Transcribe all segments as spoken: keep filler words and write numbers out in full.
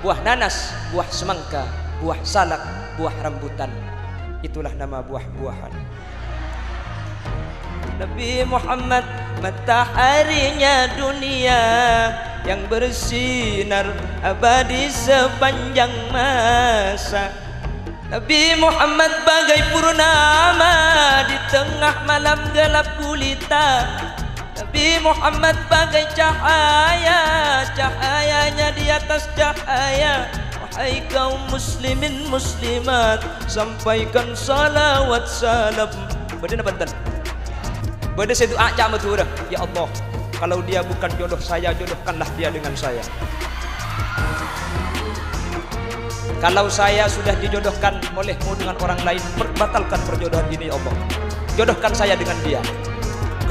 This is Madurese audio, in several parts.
Buah nanas, buah semangka, buah salak, buah rambutan. Itulah nama buah-buahan. Nabi Muhammad, mataharinya dunia yang bersinar abadi sepanjang masa. Nabi Muhammad bagai purnama di tengah malam gelap gulita. Nabi Muhammad bagai cahaya, cahayanya di atas cahaya. Wahai kaum muslimin muslimat, sampaikan salawat salam. Bâdâ napa enten? Bâdâ sè du'a ca' Madhurâ, "Ya Allah, kalau dia bukan jodoh saya, jodohkanlah dia dengan saya." Kalau saya sudah dijodohkan olehmu dengan orang lain, per-, batalkan perjodohan ini, ya Allah. Jodohkan saya dengan dia.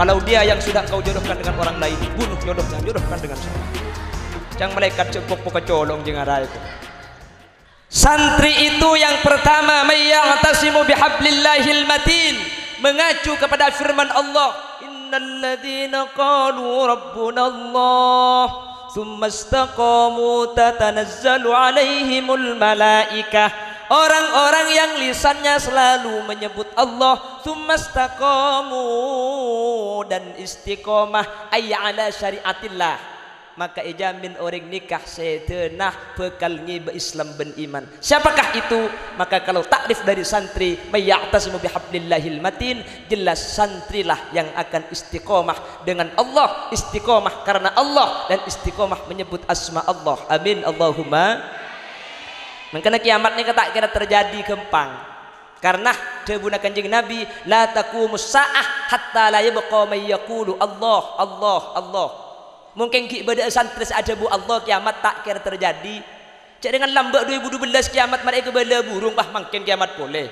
Kalau dia yang sudah engkau jodohkan dengan orang lain, bunuh jodohnya, jodohkan dengan saya. Ca'na malaèkat sè pok-pok colong jeng ara itu. Santri itu yang pertama, "May ya'tasimu bihablillahil matin", mengacu kepada firman Allah, "Innalladzina qalu rabbunallah, tsumma istaqamu tatanazzalu 'alaihimul malaikah." Orang-orang yang lisannya selalu menyebut Allah, "tsumma istaqamu", dan istiqomah, ay ala syariatillah, maka èjamin orèng nèka sèdhâna bhâkal ngèbâ Islam bân iman. Siapakah itu? Maka kalau ta'rif dari santri, "May ya'tasimu bihablillahil matin", jelas santrilah yang akan istiqomah dengan Allah, istiqomah karena Allah, dan istiqomah menyebut asma Allah. Amin, Allahumma. Mangkana kiamat nèka ta' kèra terjadi ghâmpang. Karena dhâbuna Kanjeng Nabi, "La taqumus sa'ah hatta la yabqa may yaqulu Allah, Allah, Allah." Mon kèng ghi' bâdâ'â santrè sè adhâbu Allah, kiamat ta' kèra terjadi. Cè' rèngan lambâ' du èbu du bellâs kiamat marè èkabâlâ burung, pas mangkèn kiamat polè.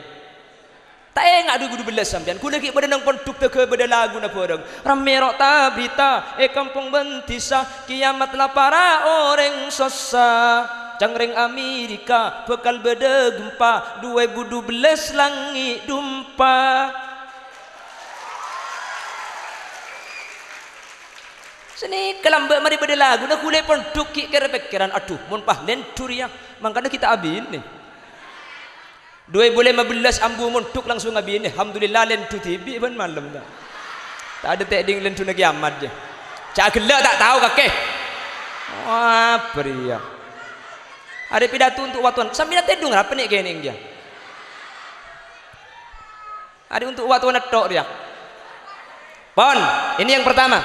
Ta' enga' du èbu du bellâs sampèyan, ghulâ ghi' bâdâ neng pondhuk dâgghâ bâdâ laguna bhâreng. Rammè ro' ta-berita è kampong bân dhisa, kiamat la para' orèng sossa. Ca'na rèng Amerika bhâkal bâdâ gempa, du èbu du bellâs langngè' dumpa. Sanèka lambâ' marè bâdâ laguna, ghulâ pondhuk ghi' kèra-pèkkèran, "Adhu, mon pas lèndhu rèya, mangkana ghi' ta' abinè." Du èbu lèma bellâs ambu mondhuk langsung abinè, alhamdulillah lèndhu dhibi' bân malem, ta'. Ta' adâ' tèdhing lèndhuna kiamat, jâ. Ca' ghellâ' ta' tao kakè. Wah, bâriyâ. Arè pidato untuk watowan. Sampèyan tèdhung rapa nè' kènè' jâ? Arè untuk watowan netto' rèya. Pon, ini yang pertama.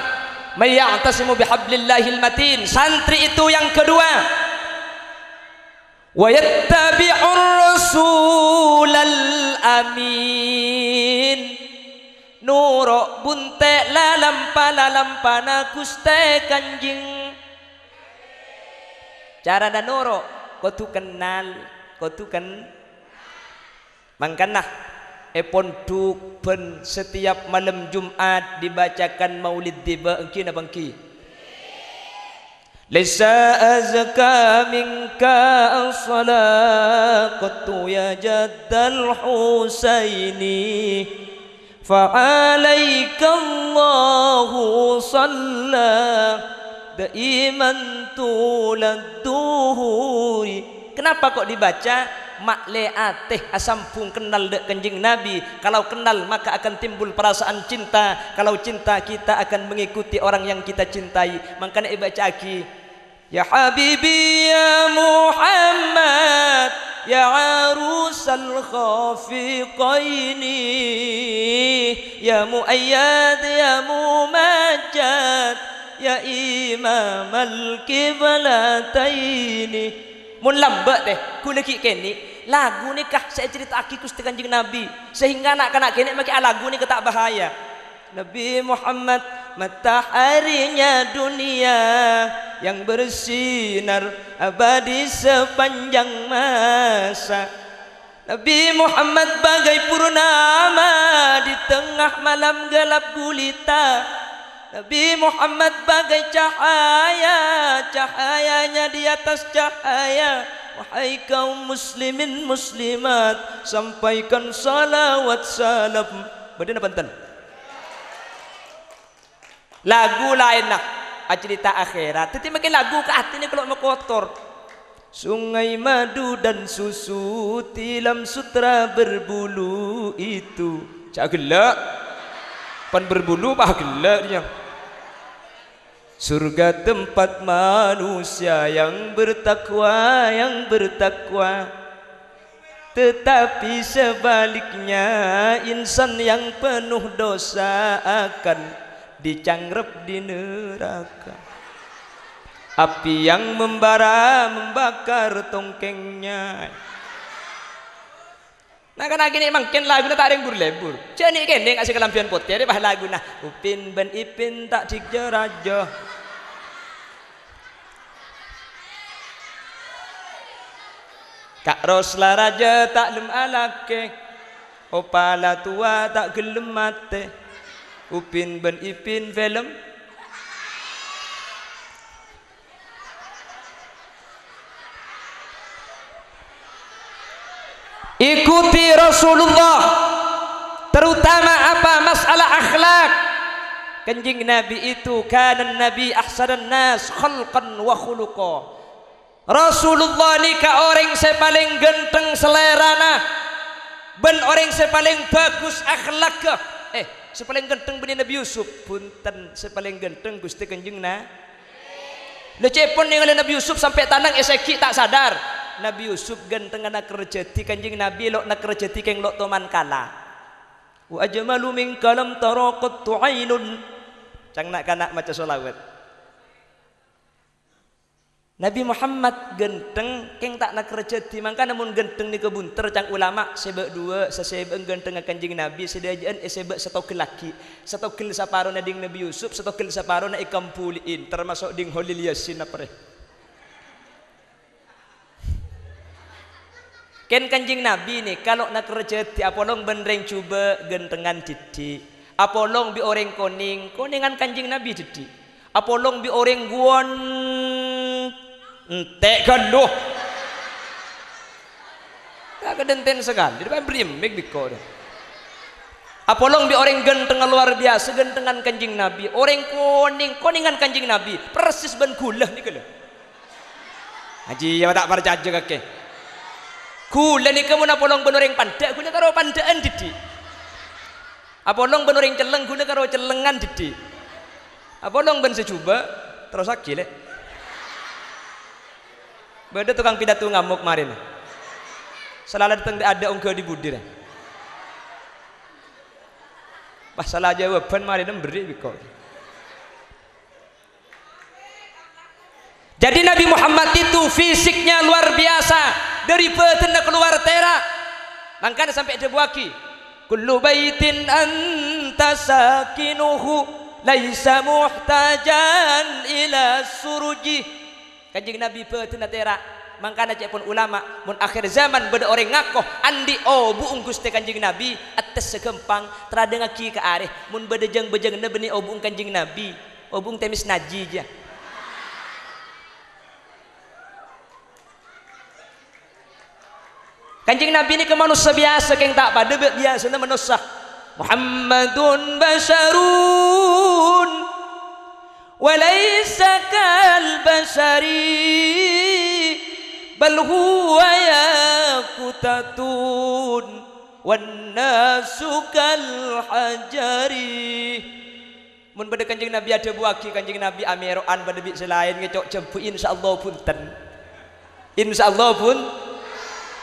"May ya'tasimu bihablillahil matin." Santri itu yang kedua. "Wa yattabi'ur rasulal amin." Noro' bunte' la-lampana Ghustè Kanjeng. Carana noro', kodhu kennal, kodhu ken-, mangkana, è pondhuk bân setiap malem Jum'at dibacakan maulid dhiba', èngghi napa èngghi? "Laisa azka minka as-salah qattu ya jaddal Husaini, fa alaikallahu shalla daiman tulad duhuri." Kenapa kok dibaca? Ma'lè atè asambhung kennal dâ' Kanjeng Nabi. Kalau kennal, maka akan timbul perasaan cinta. Kalau cinta, kita akan mengikuti orang yang kita cintai. Mangkana èbâca'aghi, "Ya habibi ya Muhammad, ya arusal khafiqaini, ya muayyad ya mumajjad, ya imamal qiblataini." Mon lambâ' tè, ghulâ ghi' kènè', lagu nèka sè ècarèta'aghi Ghustè Kanjeng Nabi, sehingga na'-kana' kènè' makè alagu nèka ta' bahaya. Nabi Muhammad, mataharinya dunia yang bersinar abadi sepanjang masa. Nabi Muhammad bagai purnama di tengah malam gelap gulita. Nabi Muhammad bagai cahaya, cahayanya di atas cahaya. Wahai kaum muslimin muslimat, sampaikan salawat salam. Bâdâ napa enten? Lagu laènna acarèta akhèrat. Dhâddhi makè lagu ka atèna kalo makotor. Sungai madu dan susu tilam sutra berbulu itu. Jhâ' ghellâ'. Pan berbulu, pas ghellâ' rèya. Surga tempat manusia yang bertakwa, yang bertakwa. Tetapi sebaliknya, insan yang penuh dosa akan dicangrep di neraka. Api yang membara membakar tongkengnya. Na'-kana' kènè' mangkèn laguna ta' rèng bur-lèbur. Jhâ' nè' kènè' nga' sè kalambhiyân potè, rè, pas laguna, "Upin bân Ipin ta' dhik jâ-rajâ. Ka' Ros la rajâ ta' lem alakè. Opa la towa ta' ghellem matè. Upin bân Ipin film." Ikuti Rasulullah, terutama apa masalah akhlak. Kanjeng Nabi itu kana Nabi ahsanan nas khalqan wa khuluqa. Rasulullah nèka orèng sè palèng ghântheng salèrana, bân orèng sè palèng bhâghus akhlakka. Eh, sè palèng ghântheng bânnè Nabi Yusuf? Bhunten, sè palèng ghântheng Ghustè Kanjeng Na-, Lha, ca'èpon nèngalè Nabi Yusuf sampè' tanang èsèghi' ta' sadar. Nabi Yusuf ghânthengnga nakerrajâdhi Kanjeng Nabi, lo' nakerrajâdhi kèng lo' toman kala. "Wa ajmalu minka lam tara qattu ainun." Ca'na na'-kana' maca shalawat. Nabi Muhammad ghântheng kèng ta' nakerrajâdhi, mangkana mon ghântheng nèka bhunter ca'na ulama sè bâ' duwâ', sè sèbâ'ân ghânthengnga Kanjeng Nabi, sè dhâjâ'ân èsèbâ' sè togellaghi. Sè togel saparona dhing Nabi Yusuf, sè togel saparona èkambhuli'in, termasuk dhing Kholil Yasin apa rè. Kèng Kanjeng Nabi nèka lo' nakerrajâdhi apolong bân rèng jhubâ' ghânthengngan dhiddhi'. Apolong bi' orèng konèng, konèngan Kanjeng Nabi dhiddhi'. Apolong bi' orèng guwân, entè' ghâllu. Ta' kadhânten sakalè, dâpa' brimèk biko dâ. Apolong bi' orèng ghânthengnga lowar biyasa, ghânthengngan Kanjeng Nabi. Orèng konèng, konèngan Kanjeng Nabi. Persis bân ghulâ nèka lho. Ajiyâ, ta' parcajâ kakè. Ghulâ nèka mon apolong bân orèng pandhâ', ghulâ karo pandhâ'ân dhiddhi'. Apolong bân orèng celleng, ghulâ karo cellengngan dhiddhi'. Apolong bân sè jhubâ', terrossaghi, Lè'. Bâdâ tokang pidato ngamok marèna. Sala dâteng dâ'-adâ' ongghâ dhi-budhi, rè. Pas sala jâwâbhân marèna berri' biko. Jadi Nabi Muhammad itu fisiknya luar biasa, dari badanna kalowar tèra'. Mangkana sampè' èdhâbuwâghi, "Kullu baitin anta sakinuhu laisa muhtajan ila suruji." Kanjeng Nabi badanna tèra'. Mangkana ca'èpon ulama, mon akhir zaman bâdâ orèng ngako andi' obu'eng Ghustè Kanjeng Nabi, attessa ghâmpang, tadhângaghi ka arè. Mon bâdâ jâng-bâjângnga bânnè obu'eng Kanjeng Nabi, Obu'eng tèmès najhi, jiyâ. Kanjeng Nabi nèka manossa biyasa, kèng ta' padâ bi' biyasana manossa. "Muhammadun basyarun wa laisa kal basyari, bal huwa yaqutatun wan nasu kal hajari." Mon bâdâ Kanjeng Nabi adhâbuwâghi, Kanjeng Nabi amèro'an padâ bi' sè laèn ngèco' jhâmbhu, insyaallah bhunten. Insyaallah bhun-,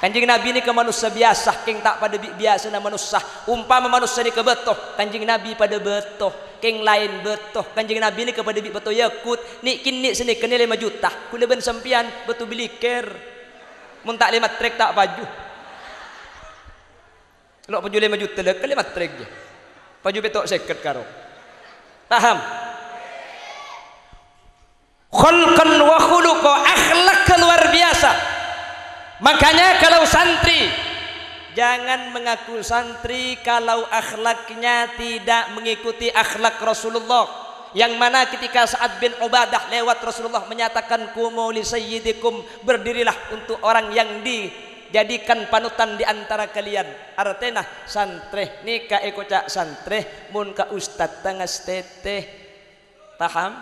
Kanjeng Nabi nèka manossa biyasa, kèng ta' padâ bi' biyasana manossa. Ompama manossa nèka bâto, Kanjeng Nabi padâ bâto, kèng laèn bâto. Kanjeng Nabi nèka padâ bi' bâto yakut, nè'-kènè' sè nèka nèlè lèma juta. Kaulâ bân sampèyan bâto bilikèr. Mon ta' lèma trèk ta' paju. Lo' paju lèma juta, la, kèlè matrèk, ya. Paju pèto' sèket karo. Paham? Khalqan wa khuluqa, akhlak luar biasa. Makanya kalau santri, jangan mengaku santri kalau akhlaknya tidak mengikuti akhlak Rasulullah. Yang mana ketika Sa'ad bin Ubadah lewat, Rasulullah menyatakan, "Qumu li sayyidikum," berdirilah untuk orang yang di jadikan panutan di antara kalian. Artèna, santrè nèka èkoca' santrè, mon ka ustadda ngastètè. Paham?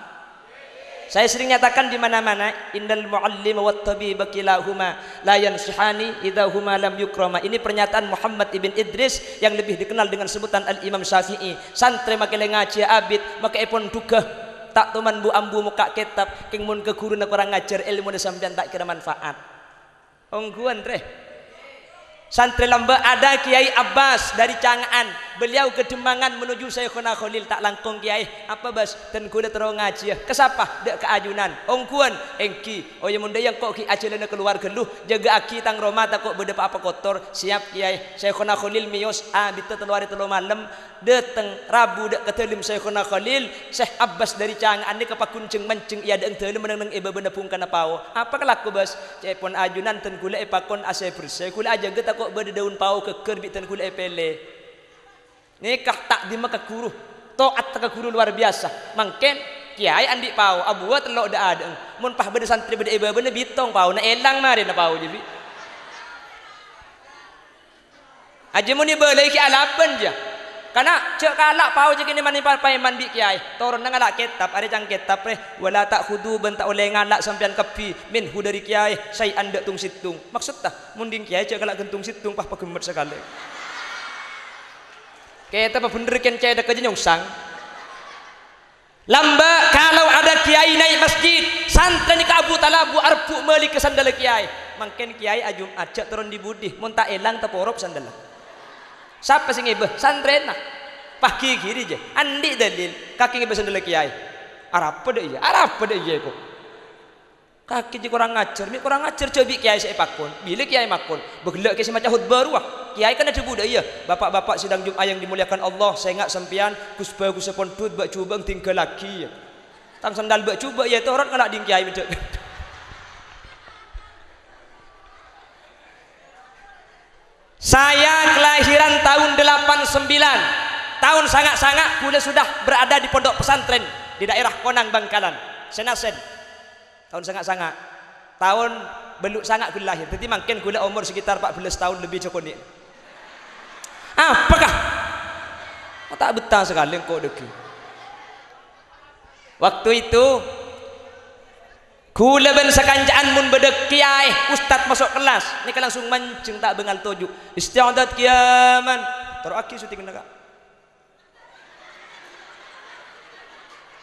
Saya sering nyatakan di mana-mana, "Innal mu'allima wat tabiba kilahuma la yansihani idza huma lam yukrama." Ini pernyataan Muhammad ibn Idris yang lebih dikenal dengan sebutan Al-Imam Syafi'i. Santrè makkè la ngajhiyâ abit, makkè èpon dhugâ. Ta' toman bu-ambu mokka' kètab, kèng mon ka ghuruna korang ajhâr, èlmona sampèyan ta' kèra manfaat. Ongghuwân, rè. Santrè lambâ' ada Kiai Abbas dari Canga'an. Beliau ke Demangan menuju Syaikhona Kholil, ta' langkong, Kiai. Apa, Bas? Dân ghulâ terro ngajhiyâ. Ka sapa? Dâ' ka ajunan. Ongghuwân? Èngghi. Oh, iyâ, mon dâ' iyâ engko' ghi' ajhâlâna kalowar ghâllu. Jâgâ'aghi tang roma, tako' bâdâ pa-apa kotor. Siap, Kiai. Syaikhona Kholil mèyos, abiddhâ tello arè tello malem. Dâteng rabu dâ' ka dâlem Syaikhona Kholil, Syekh Abbas dâri Canga'an nèka paggun jhâng-manjhâng è adâ'na dâlem neng-enneng è bâbâna bhungkana pao. Apa kalako, Bas? Ca'èpon ajunan dân ghulâ èpakon asè-bersè, ghulâ ajâgâ tako' bâdâ dâun pao ghâggâr bi' dân ghulâ èpèlè. Nèka ta'dhimma ka ghuru, to'atta ka ghuru lowar biyasa. Mangkèn, kiyaè andi' pao, abuwâ tello' dâ'-adâ'na. Mon pas bâdâ santrè bâdâ è bâbâna, bitong paona, èlang marèna pao jiyâ bi'. Ajâ mon èbâlâi ghi' alabân, jâ. Kana', jâ' kala' pao jâ kènè mani pa-, paèman bi' kiyaè. Toronna ngala' kètab, arè cang kètab, rè. "Wa la ta'khudzu," bân ta' ollè ngala' sampèyan kabbhi, "minhu," dâri kiyaè, "syai'an," dâ' tong-sèttong. Maksodda, mon ding kiyaè jâ' kala' ghân tong-sèttong, pas paghemmet sakalè. Kètab bhender kèn cèdhâgghâ jâ nyongsang. Lambâ' kalau ada kiai naik masjid, santrè nèka abu-talabu arebbhu' malik ka sandalla kiai. Mangkèn kiai ajum'at jâ' terro di-budi, mon ta' èlang taporop sandalla. Sapa sè ngèbâ? Santrèna. Pas ghighiri jâ. Andi' dalil, kakè ngèbâ sandalla kiai. Arapa dâ' iyâ? Arapa dâ' iyâ, ko'? Kakè jiyâ korang ajhâr, mè' korang ajhâr jâ' bi' kiyaè sè èpakon. Bilâ kiyaè makon, bâ ghellâ' kè sè maca khotbah rowa. Kiyaè kan adhâbu dâ' iyâ, "Bapak-bapak sidang Jum'ah yang dimuliakan Allah, sènga' sampèyan, gus-bâgussa pondhut bâ'-jubâ'na dingghâllaghi, yâ." Tang sandal bâ'-jubâ' iyâ ètorot ngala' ding kiyaè mèdhâ. Saya kelahiran tahun delapan sembilan. Taon sanga'-sanga' ghulâ sudah berada di pondok pesantren di daerah Konang Bangkalan, Senasen. Taon sanga'-sanga'. Taon bâllu' sanga' ghulâ lahir. Dhâddhi mangkèn ghulâ omor sekitar empat belas taon lebbi jhâ' konè'. Apakah? Oh, ta' bettah sakalè engko' dâggi'. Waktu itu, ghulâ bân sakanca'an mon bâdâ kiyaè, ustad maso' kellas, nèka langsung manjheng ta' bângal toju'. "Isti'dad qiyaman." Terro'aghi syutingnga, Ka'.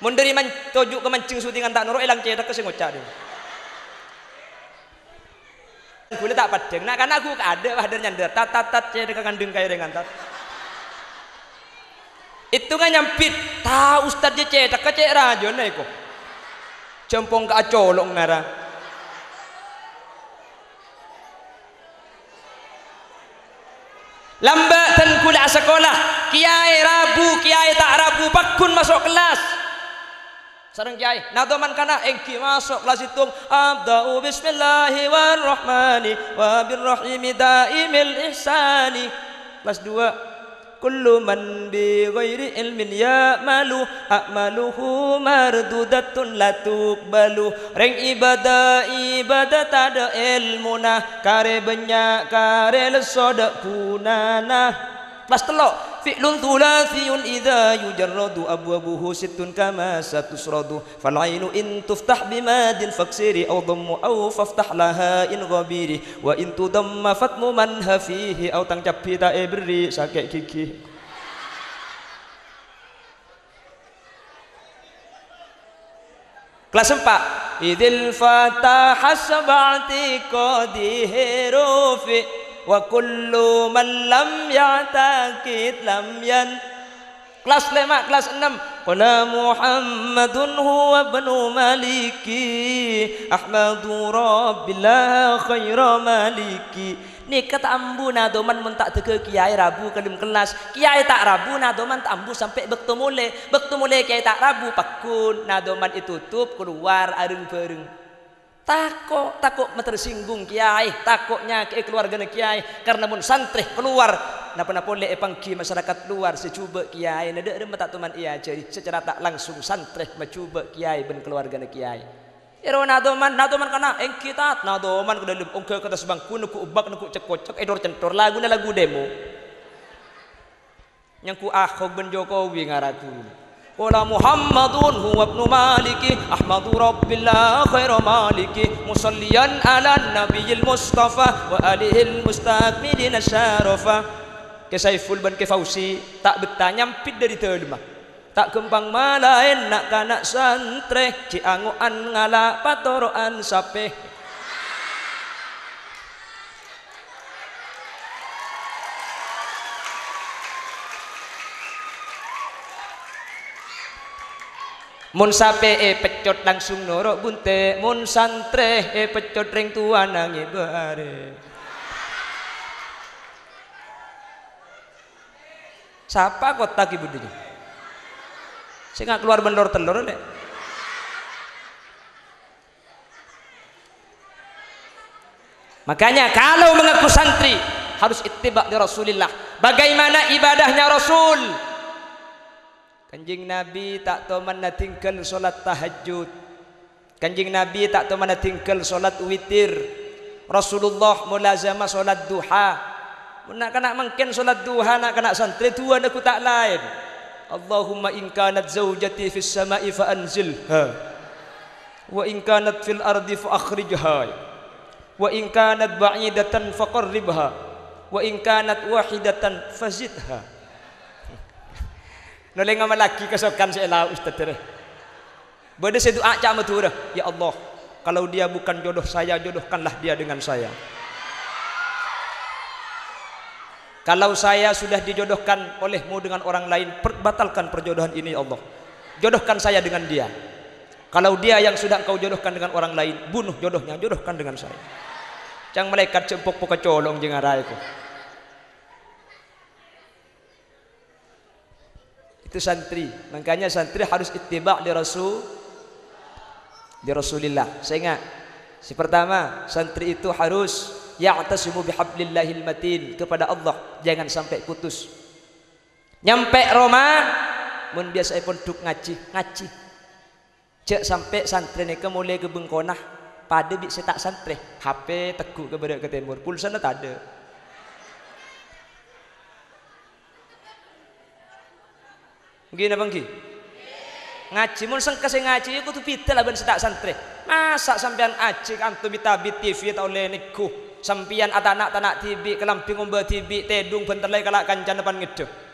Mon dâri man-, toju' ka manjheng syutingan ta' noro', èlang cèthagghâ sè ngoca' dâ. Ghulâ ta' paddhâng, na'-kana' ghu kaadâ' pas dâr-nyandâr, tat, tat, tat, cèthagghâ kandhâng kaèrèngan, tat. Ètongnga nyambit, ta' ustad jâ cèthagghâ cè' rajâna èko. Jhâmpong ka acolo' ngara. Lambâ' dân ghulâ asakola, kiyaè rabu, kiyaè ta' rabu, paggun maso' kellas. Sareng kiyaè, na' toman kana' ènggi maso' kellas sèttong, "Abda'u bismillahi warrahmani wa birrahimi da'imil ihsani." Kellas duwâ', "Kullu man bi ghairi ilmin ya'malu, a'maluhu mardudatun la tuqbalu." Rèng ibâdâ, ibâdâ tadâ' èlmona, karè bânnya', karè lesso dâ' ghunana. Kellas tello', "Fi'lun thulathiyun idza yujarradu abwabuhu sittun kama satusradu. Fal ainu in tuftah bimadin faksiri au dhammu au faftah laha in ghabiri. Wa in tudhamma fatmu manha fihi au tang cabbhi ta' èberri' sakè' ghighi." Kellas empa', "Idzil fata hasba'tiqadi hirufi wa kullu man lam ya'taqid lam yan." Kellas lèma', kellas ennem, "Qala Muhammadun huwa ibnu Maliki, Ahmadu Rabbillah khaira Maliki." Nèka ta' ambu na' toman mon ta' dâgghâ kiyaè rabu kalem kellas. Kiyaè ta' rabu na' toman ta' ambu sampè' bâkto molè. Bâkto molè kiyaè ta' rabu, paggun na' toman ètotop, kalowar areng-bhâreng. Tako', tako' matersinggung kiyaè, tako' nyakè'è kalowarghâna kiyaè. Karna mon santrè kalowar, napa-napa polè èpangghi masyarakat lowar sè jhubâ' kiyaè, na dâ' remma ta' toman èajhâri. Sacara ta' langsung santrè majhubâ' kiyaè bân kalowarghâna kiyaè. Èro na' toman, na' toman kana', ènggi tat, na' toman ka dâlem, ongghâ ka attas bangku, neggu' bak, neggu' cek-kocek, èdor-cendor, laguna lagu demo. Nyanggu Ahok bân Jokowi ngara ghuru. Qala Muhammadun huwa ibnu Maliki, Ahmadu Rabbillah khaira maliki, musalliyan ala nabiyil mustafa wa alihil mustakmilina syarafa. Kè Saiful bân Kè Fauzi ta' bettah nyampit dâri dâlemma. Ta' ghâmpang malaèn na'-kana' santrè, ghi' ango'an ngala' patoro'an sapè. Mon sapè èpeccot langsung noro' bunte', mon santrè èpeccot rèng towana ngèbâ arè. Sapa kotta ki budina? Sè nga' kalowar bân lor-tellor, Lè'. Makanya, kalau mengaku santri, harus ittiba' li Rasulillah. Bagaimana ibadahnya Rasul? Kanjeng Nabi ta' tomanna dingghâl sholat tahajjud. Kanjeng Nabi ta' tomanna dingghâl sholat witir. Rasulullah mulazamah sholat duha. Mon na'-kana' mangkèn sholat duha, na'-kana' santrè du'ana ghu ta' laèn. "Allahumma in kanat zaujati fis sama'i fa anzilha. Wa in kanat fil ardi fa akhrijha. Wa in kanat ba'idatan fa qarribha. Wa in kanat wahidatan fa zidha." Nolè ngamallaghi kasokan sè èlaok, Ustad, dârè. Bâdâ sè du'a ca' Madhurâ, "Ya Allah, kalau dia bukan jodoh saya, jodohkanlah dia dengan saya. Kalau saya sudah dijodohkan olehmu dengan orang lain, per-, batalkan perjodohan ini, ya Allah. Jodohkan saya dengan dia. Kalau dia yang sudah engkau jodohkan dengan orang lain, bunuh jodohnya, jodohkan dengan saya." Ca'na malaèkat jhâ' pok-pok ka colong jhâ' ngaraè ko. Itu santri. Makanya santri harus ittiba' li Rasul, li Rasulillah. Saya ingat, si pertama, santri itu harus ya'tasimu bihablillahil matin, kepada Allah, jangan sampai putus. Nyampè roma, mon biyasaè pondhuk ngajhi, ngajhi. Jhâ' sampè' santrè nèka molè ka bengkona, padâ bi' sè ta' santrè. H P tegghu' ka bârâ' ka tèmor, pulsana tadâ'. Ènggi napa ènggi? Ngajhi, mon sengka sè ngajhi, ya kodhu bhidhâ la bân sè ta' santrè. Masa' sampèyan ajhi kanto bit-abit T V ta' ollè nèngghu? Sampèyan atana'-tana' dhibi', kalambhi ngomba dhibi', tèdung bân tellè kala' kancana pan ngeddhâ.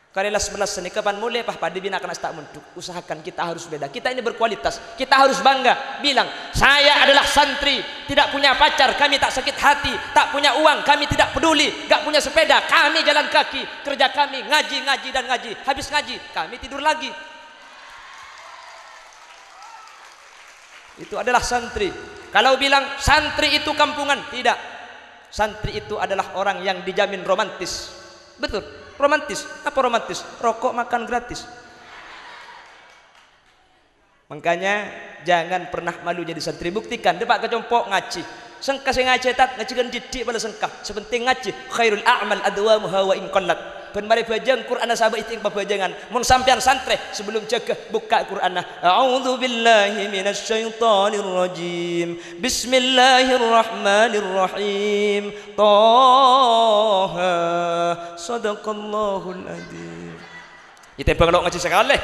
Karè las-mellas sanèka pan molè, pas padâ bi' na'-kana' sè ta' mondhuk. Usahakan kita harus beda. Kita ini berkualitas. Kita harus bangga. Bilang, "Saya adalah santri, tidak punya pacar, kami tak sakit hati, tak punya uang, kami tidak peduli, gak punya sepeda, kami jalan kaki, kerja kami ngaji, ngaji, dan ngaji. Habis ngaji, kami tidur lagi." Itu adalah santri. Kalau bilang santri itu kampungan, tidak. Santri itu adalah orang yang dijamin romantis. Betul, romantis. Apa romantis? Rokok makan gratis. Makanya jangan pernah malu jadi santri. Buktikan, dâpa' ka compo' ngajhi. Sengka sè ngajhi, Tad, ngajhi ghân dhiddhi' bâlâ sengka. Sè pentèng ngajhi, khairul a'mal adwamuha wa in qallat. Bân marè bhâjâng Qur'anna sabâ' ètèng pabhâjângan. Mon sampèyan santrè, sebelum jâgâ, bukka' Qur'anna. A'udzubillahi minasyaitonirrajim. Bismillahirrahmanirrahim. Taha. Sadaqallahul adzim. Ètèmbhâng lo' ngajhi sakalè.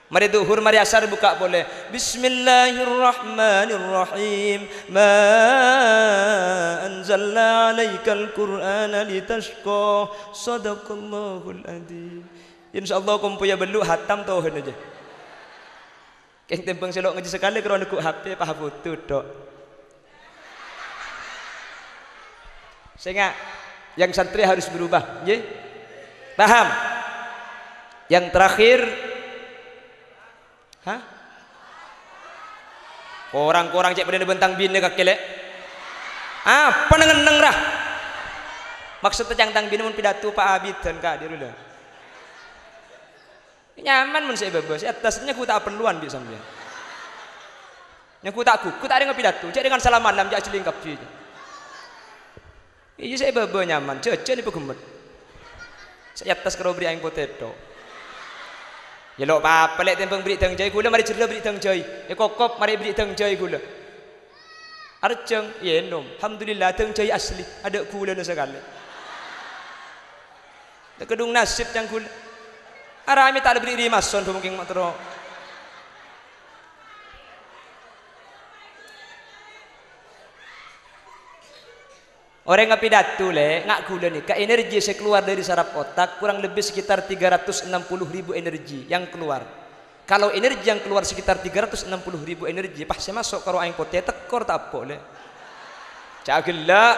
Marè dhuhur, marè asar bukka' polè. Bismillahirrahmanirrahim. Ma anzalna 'alaikal Qur'ana litasyqa. Sadaqallahul adzim. Insyaallah kompoyya bâllu' hatam tohana jâ. Kèng tèmbhâng sè lo' ngajhi sakalè karo negghu' H P, pas foto tok. Sènga', yang santri harus berubah, ngghi? Paham? Yang terakhir, hah? Korang-korang cè' padâna bân tang binè kakè, Lè'. Apa neng-enneng, ra? Maksudnya cang tang binè mon pidato pa-abidan, Kak, di dulu. Nyaman mon sè è bâbâ, sè attas nyegghu ta' parlowan bi' sampèyan. Nyegghu ta' ghugu, ta' arèng pidato, jhâ' dengan salam malam, jhâ' ajhelling kabbhi. Iyâ, sè è bâbâ nyaman, jhâjhân èpaghemmet. Sè è attas karo bherri' aèng potè tok. Yâ lo' papa, Lè', tèmbhâng bherri' dângjâi, ghulâ marè jherrâ bherri' dângjâi. È kokop marè bherri' dângjâi ghulâ. Arjhâng, ènom. Alhamdulillah, dângjâi asli, adâ' ghulâna sakalè. Tèkadhung nasib cang ghulâ. Arami ta' lebbi ri mason, mungkin ma' terro. Orèng apidato, lè, nga' ghulâ nèka, energi sè kalowar dâri saraf otak kurang lebbi sekitar tiga ratus enam puluh ribu energi yang keluar. Kalau energi yang keluar sekitar tiga ratus enam puluh ribu energi, pas sè maso' ka rowa aèng potè, tèkor ta' eppo', lè. Jhâ' ghellâ'.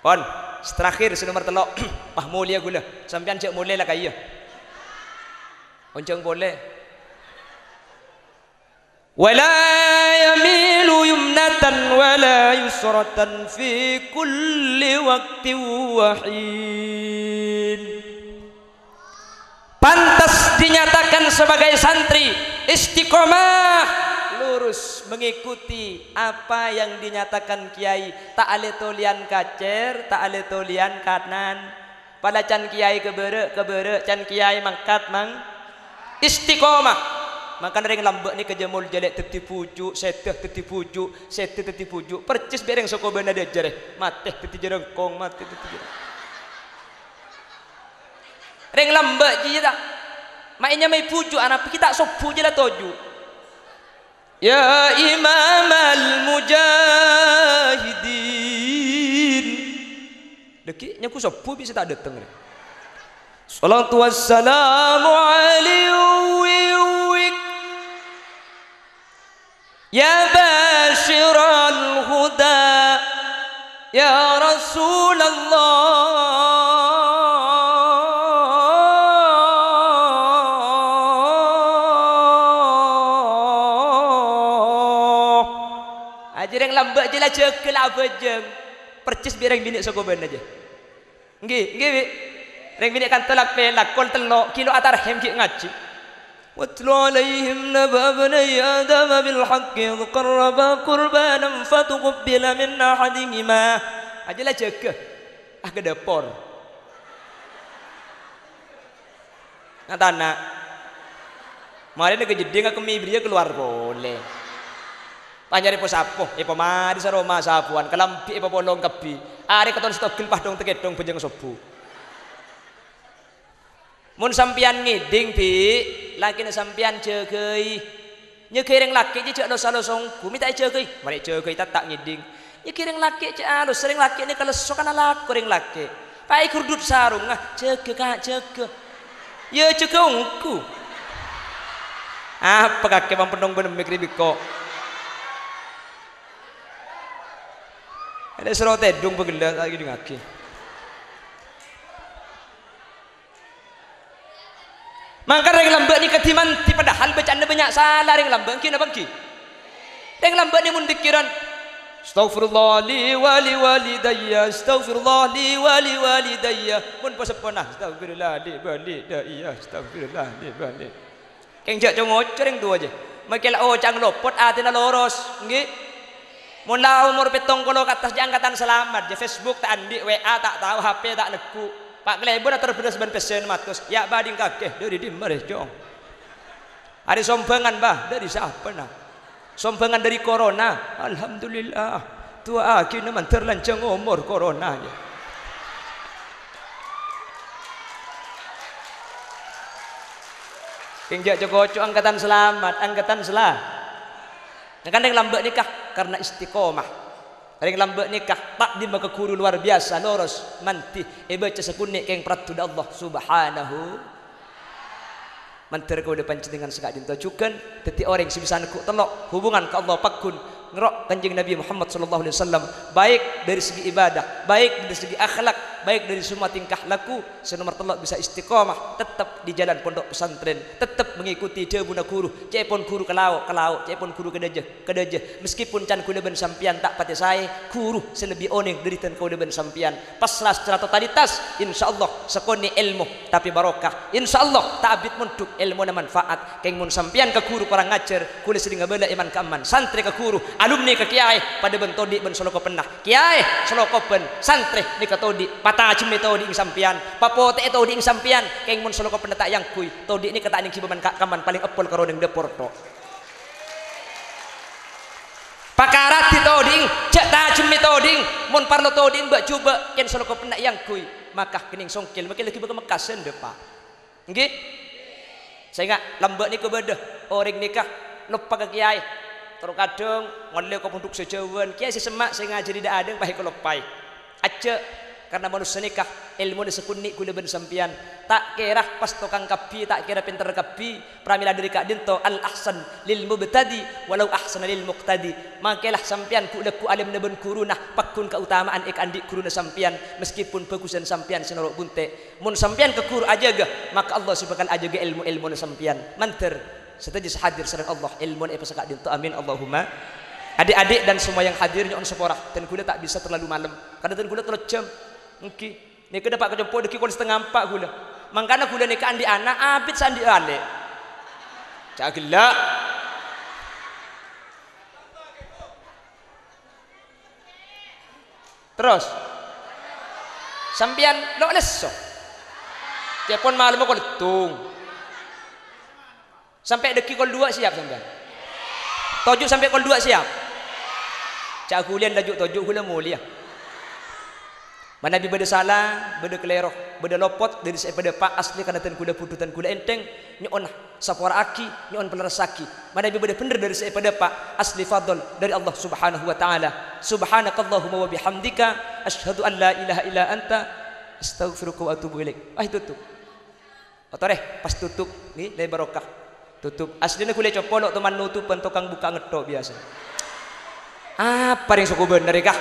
Pon, sè terakhir, sè nomer tello'. Wah, molèya ghulâ. Sampèyan jhâ' molè la ka'iyâ. Onjhâng polè. Wala yamilu yumnatan wala yusratan fi kulli waqtin wa hin. Pantas dinyatakan sebagai santri, istiqomah, lurus mengikuti apa yang dinyatakan kiai, ta' alè-tolèyan kacèr, ta' alè-tolèyan kanan. Pala can kiai ka bârâ', ka bârâ', can kiai mangkat, mang-, istiqomah. Mangkana rèng lambâ' nèka jhâ' mol jhâlâ' dhâddhi bhuju', sèdhâ dhâddhi bhuju', sèdhâ dhâddhi bhuju'. Percis bi' rèng sè kobâna dâjârè, matè dhâddhi jhârângkong, matè dhâddhi jhârângkong. Rèng lambâ' jiyâ ta'. Ma' ènyamaè bhuju', ana' bâgi ta' sobbhu jiyâ la toju'. Ya Imamal Mujahidin. Lagi nyaku sobbhu bisa ta' dâteng, rè. Salatu wassalamu alaihi. Ya basyiral huda, ya Rasulullah. Ajâ rèng lambâ' jiyâ la jâgâ la abhâjâng. Percis bi' rèng binè' sè kobâna jiyâ. Ènggi, ènggi, Bi'. Rèng binè' kanto la pèlak, kol tello', kilo atarhem ghi' ngajhi. Watlu alaihim naba' abnai Adama bil haqqi idh qarraba qurbanan fatuqubila min ahadihima. Ajâ la jâgâ. Ah, ka dâpor. Ngatana. Marèna ka jeddhing akemmè bâriyâ kalowar polè. Pas nyarè po-sapo, èpamarè saroma sapowan, kalambhi èpapolong kabbhi. Arè katon sè togel padhong-tekèdhong bhâjâng sobbhu. Mon sampèyan ngèdhing, Bi', lakèna sampèyan jâgâi. Nyèghâi rèng lakè' jiyâ jhâ' los-alos ongghu, mè' ta' èjâgâi. Marè èjâgâi, ta', ta' ngèdhing. Nyèghâi rèng lakè' jhâ' alos, rèng lakè' nèka lesso kan alako rèng lakè'. Paè gurdut sarongnga, jâgâ, Ka', jâgâ. Yâ, jâgâ ongghu. Apa kakè pampennong bân mik ri biko? Èlè soro tèdung pagella' ta' èdingngaghi. Mangka rèng lambâ' nèka dimandhi, padahal bâca'anna bânnya' sala rèng lambâ', ènggi napa ènggi? Rèng lambâ' nè mon dzikkiran, "Astaghfirullah li wa li walidayya, astaghfirullah li wa li walidayya." Mon po-seppona, "Astaghfirullah li walidayya, astaghfirullah li wali." Kèng jhâ' co-ngoco rèng towa jiyâ. Makkè la oca'na lopot, atèna loros, ènggi? Mon la omor pèttong polo ka attas jhâ' angkatan salamet, jhâ' Facebook ta' andi', W A ta' tao, H P ta' neggu'. Pa' kalèbun ator bherrâs bân pèssèna matos. Yâ, bâdhing kakè, dâri dimma rè, Cong? Arè sombhângan, Bah, dâri sapa, na? Sombhângan dâri corona. Alhamdulillah. Du'aaghi na mandhâr lanjhâng omor corona, yâ. Kèng jhâ' co-ngoco angkatan salamet, angkatan sala-, Kan rèng lambâ' nèka karna istiqomah. Rèng lambâ' nèka ta'dhimma ka ghuru lowar biyasa, loros, mandhi, èbâca sakonè' kèng paraddhu dâ' Allah Subhanahu. Mandhâr kaulâ panjhennengngan saka'dinto jhughân dhâddhi orèng sè bisa neggu' tello', hubungan ka Allah pagghun, nèro' Kanjeng Nabi Muhammad sallallahu alaihi wasallam, baik dari segi ibadah, baik dari segi akhlak, baik dari semua tingkah laku. Sè nomer tello' bisa istiqomah, tettep di jalan pondok pesantren, tettep mengikuti dhâbuna ghuru, ca'èpon ghuru ka lao', ka lao', ca'èpon ghuru ka dâjâ, ka dâjâ. Meskipun can kaulâ bân sampèyan ta' patè saè, ghuru sè lebbi onèng dâri dân kaulâ bân sampèyan. Pasra secara totalitas, insyaallah, sakonè' èlmo, tapè barokah. Insyaallah, ta' abit mondhuk, èlmona manfaat. Kèng mon sampèyan ka ghuru korang ajhâr, kaulâ sèdhing abâlâ èman-ka'emman. Santrè ka ghuru, alumni ka kèyaè, padâ bân todi' bân solokopenna. Kèyaè, solokopen, santrè, nèka todi', patajhemmè todi'èng sampèyan, papotè'è todi'èng sampèyan, kèng mon solokopenna ta' èangghuy, todi' nèka ta' nèng ghibâ man-ka'emman, palèng eppol karo nèng dâpor, tok. Pakaradhi todi'èng, jhâ' tajhemmè todi'èng, mon parlo todi'èng bâ'-jhubâ', kèng solokopenna èangghuy. Makkah kennèng songkel, makkè laghi bâkal Mekkasân, dâpa'. Ènggi? Sènga', lambâ' nèko bâdâ orèng nèka loppa ka kèyaè. Terkadang ngallè ka pondhuk sajhâuwân, kèyaè sè semma' sè ngajhâri dâ'-adâ' pas èkaloppaè. Ajjhâ', karna manossa nèka èlmona sakonè' ghulâ bân sampèyan. Ta' kèra pas tokang kabbhi, ta' kèra pènter kabbhi, pramèla dâri ka'dinto, "Al-ahsan lil mubtadi, walau ahsana lil muqtadi." Makkèla sampèyan ghu'-lagghu' alimna bân ghuruna, pagghun kaotama'an è ka'andi' ghuruna sampèyan, meskipun bhâghusân sampèyan sè noro' bunte'. Mon sampèyan ka ghuru ajâgâ, maka Allah sè bhâkal ajâgâ èlmo-èlmona sampèyan. Mandhâr, sadhâjâ sè hadir sareng Allah, èlmona èpasaka' ka'dinto. Amin, Allahumma. Adik-adik dan semua yang hadir, nyo'on sapora. Dân ghulâ ta' bisa terlalu malem, karna dân ghulâ tello jam. Ènggi. Nèka dâpa' ka compo' dâggi' kol satengnga empa' ghulâ. Mangkana ghulâ nèka andi' ana', abit sè andi' alè'. Ca' ghellâ'. Terros, sampèyan lo' lesso. Ca'èpon malemma kol settong. Sampè' dâggi' kol duwâ' siap sampèyan? Toju' sampè' kol duwâ' siap? Ca' ghuliyân laju toju' ghulâ molèya. Manabi bâdâ sala, bâdâ kalèro, bâdâ lopot dâri sè èpadâpa', aslè karna dân ghulâ budhu, dân ghulâ ènthèng, nyo'ona sapora'aghi, nyo'on palerressaghi. Manabi bâdâ bhendher dâri sè èpadâpa', aslè fadl dâri Allah Subhanahu wa Ta'ala. Subhanakallahumma wa bihamdika, asyhadu an la ilaha illa anta, astaghfiruka wa atubu ilaik. Ah, tutup. Otorè, pas tutup, ngghi, lè barokah. Tutup. Aslina ghulâ compo' lo' toman nutupân, tokang bukka' ngetthok biyasa. Apa rèng soko bhendher, èka?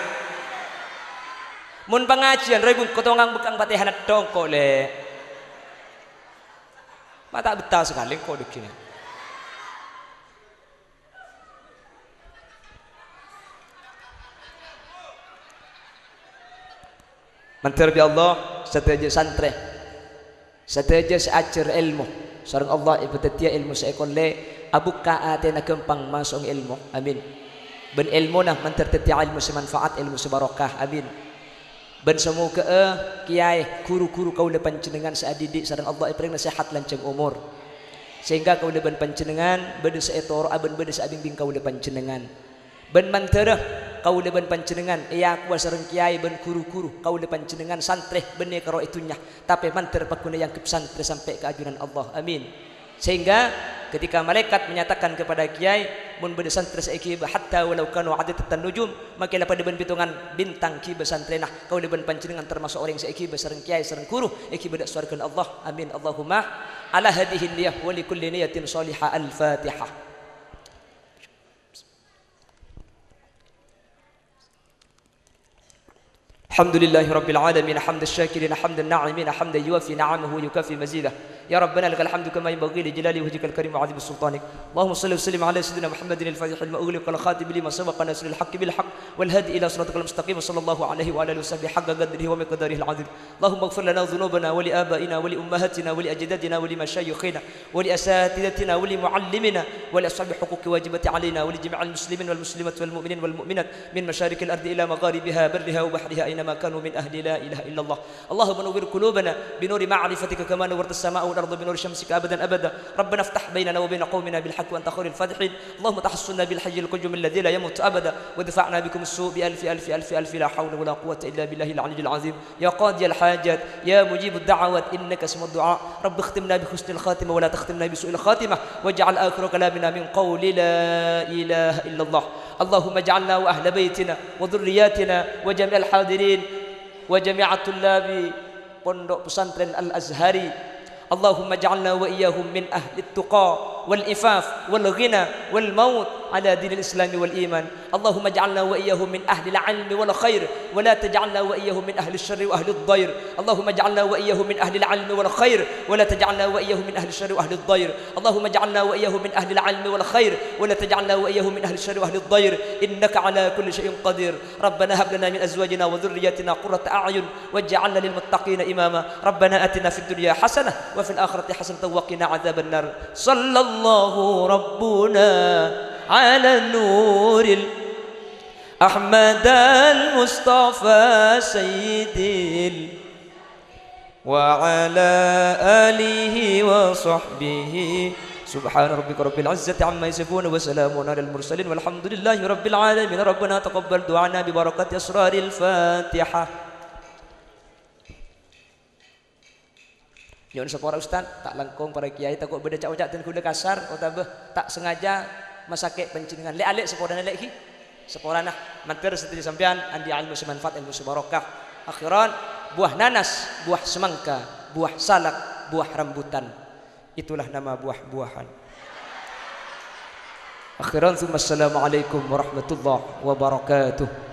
Mon pangajiyân, rowa bungko tokang bukka' patèhana tongko', lè. Ma' ta' bettah sakalè engko' dâggingnga. Mandhâr bi' Allah, sadhâjâ santrè, sadhâjâ sè ajhâr èlmo sareng Allah èpadhâddhiyâ èlmo sè èkollè, abukka' atèna ghâmpang maso'aghi èlmo. Amin. Bân èlmona mandhâr dhâddhiyâ èlmo sè manfaat, èlmo sè barokah. Amin. Bân samoghâ'â kèyaè, ghuru-ghuru kaulâ panjhennengngan sè adhidhi' sareng Allah èparèngana sehat lanjhâng omor, sehingga kaulâ bân panjhennengngan bâdâ sè ètoro'a bân bâdâ sè abingbing kaulâ panjhennengngan. Bân mandhârâ kaulâ bân panjhennengngan èakowa sareng kèyaè bân ghuru-ghuru kaulâ panjhennengngan, santrè bânnè karo è dhunnya, tapè mandhâr pagghun èangghep santrè sampè' ka ajunan Allah. Amin. Sehingga ketika malaikat menyatakan kepada kiai, "Mon bâdâ santrè sè èghibâ, hatta walau kanu adadatan nujum," makkèla padâ bân bhitongan bintang ghibâ santrèna, kaulâ bân panjhennengngan tamaso' orèng sè èghibâ sareng kiai sareng ghuru, èghibâ dâ' sowarghâna Allah. Amin, Allahumma. Ala hadhihi niyah wa li kulli niyatin shalihah. Al-Fatihah. الحمد لله رب العالمين، حمد الشاكرين، حمد الناعمين، حمدا يوافي نعمه ويكافئ مزيده. يا ربنا لك الحمد كما ينبغي لجلال وجهك الكريم وعظيم سلطانك. اللهم صل وسلم على سيدنا محمد الفاتح لما أغلق والخاتم لما سبق ناصر الحق بالحق والهادي إلى صراطك المستقيم، صلى الله عليه وعلى آله وصحبه حق قدره ومقداره العظيم. اللهم اغفر لنا ذنوبنا ولآبائنا ولأمهاتنا ولأجدادنا ولمشايخنا ولأساتذتنا ولمعلمنا ولأصحاب الحقوق الواجبة علينا ولجميع المسلمين والمسلمات والمؤمنين والمؤمنات من مشارق الأرض إلى مغاربها برها وبحرها أينما كانوا من أهل لا إله إلا الله. اللهم نور قلوبنا بنور معرفتك كما نورت السماء والأرض بنور شمسك أبدا أبدا. ربنا افتح بيننا وبين قومنا بالحق وأنت خير الفاتحين. اللهم تحصنا بالحي القيوم الذي لا يموت أبدا، وادفعنا بكم السوء بألف ألف ألف ألف لا حول ولا قوة إلا بالله العلي العظيم. يا قاضي الحاجات، يا مجيب الدعوات، إنك سميع الدعاء. رب اختمنا بحسن الخاتمة ولا تختمنا بسوء الخاتمة، واجعل آخر كلامنا من قول لا إله إلا الله. اللهم اجعلنا وأهل بيتنا وذرياتنا وجميع الحاضرين وجميع طلاب Pondok Pesantren Al-Azhari. اللهم اجعلنا وإياهم من أهل التقى والعفاف والغنى والموت على دين الإسلام والإيمان. اللهم اجعلنا وإياهم من أهل العلم والخير، ولا تجعلنا وإياهم من أهل الشر وأهل الضير. اللهم اجعلنا وإياهم من أهل العلم والخير، ولا تجعلنا وإياهم من أهل الشر وأهل الضير. اللهم اجعلنا وإياهم من أهل العلم والخير، ولا تجعلنا وإياهم من أهل الشر وأهل الضير. إنك على كل شيء قدير. ربنا هب لنا من أزواجنا وذرياتنا قرة أعين واجعلنا للمتقين إماما. ربنا آتنا في الدنيا حسنة وفي الآخرة حسنة وقنا عذاب النار. صلى الله ربنا على النور ال-، أحمد المصطفى سيد ال-، وعلى آله وصحبه. سبحان ربك رب العزة عما يصفون وسلام على المرسلين والحمد لله رب العالمين. ربنا تقبل دعانا ببركة أسرار الفاتحة. Nyo'on sapora, Ustaz, ta' langkong para kiai, tako' bâdâ ca'-oca' dân ghulâ kasar, otabâ ta' sengaja masakè' panjhennengngan. Lè'-alè' saporana lè' ghi. Saporana, mandhâr sadhâjâ sampèyan andi' ilmu sè manfaat, ilmu sè barokah. Akhiran, buah nanas, buah semangka, buah salak, buah rambutan. Itulah nama buah-buahan. Akhiran, tsumma assalamualaikum warahmatullahi wabarakatuh.